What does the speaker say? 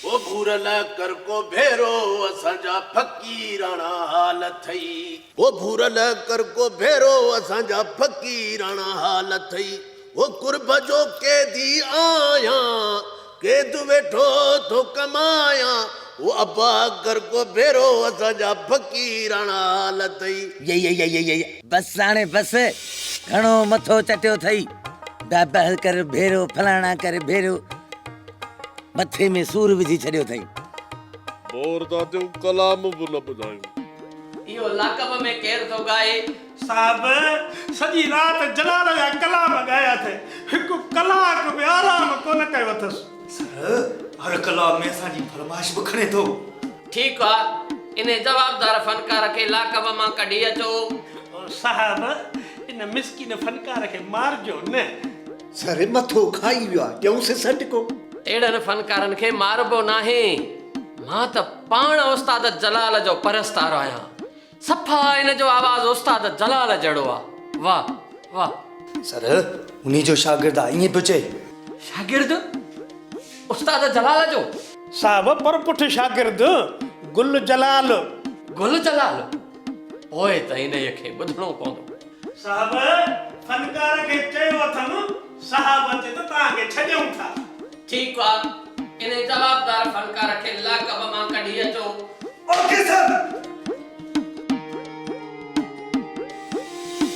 او ڀورل ڪر ڪو ڀيرو اسان جا فقيراڻا حال اٿئي. او ڀورل ڪر ڪو ڀيرو اسان جا فقيراڻا حال اٿئي. او قرب جو قيدي آهيان قيد ويٺو ٿو ڪمايان. او ابا ڪر ڪو ڀيرو اسان جا فقيراڻا حال اٿئي. يي بس هاڻي بس گهڻو مٿو چٽيو اٿئي. بابا ڪر ڀيرو فلاڻا ڪر ڀيرو. مٿي ۾ سور وجهي ڇڏيو اٿئي. بور ٿا ٿيون ڪلام به نه ٻڌايون. اهو لاڪب ۾ ڪير ٿو ڳائي؟ صاحب سڄي رات جلال جا ڪلام ڳايا اٿئي. هڪ ڪلاڪ به آرام ڪونه ڪيو اٿس. سر هر ڪلام ۾ اسان جي فرمائش به کڻي ٿو. ٺيڪ آ، انهي جوابدار فنڪار کي لاڪب مان ڪڍي اچو. صاحب ان مسڪين فنڪار کي مارجو نه. سر مٿو کائي ويو آ ڏيونس سٽڪو. اهڙن فنڪارن کي ماربو ناهي. مان ته پاڻ استاد جلال جو پرستار آهيان. صفا ان جو آواز استاد جلال جهڙو آ. واه واه. سر انهي جو شاگرد آ ائين پيو چئي. شاگرد؟ استاد جلال جو؟ صاحب پر پٺ شاگرد گل جلال. گل جلال؟ پوء ته انهيء کي ٻڌڻو پوندو. صاحب، فنڪار کي چيو اٿم، صاحب اچي ته توهان کي ڇڏيون ٿا. ٺيڪ آ، انهي جوابدار فنڪار کي لاڪب مان ڪڍي اچو. Okay sir!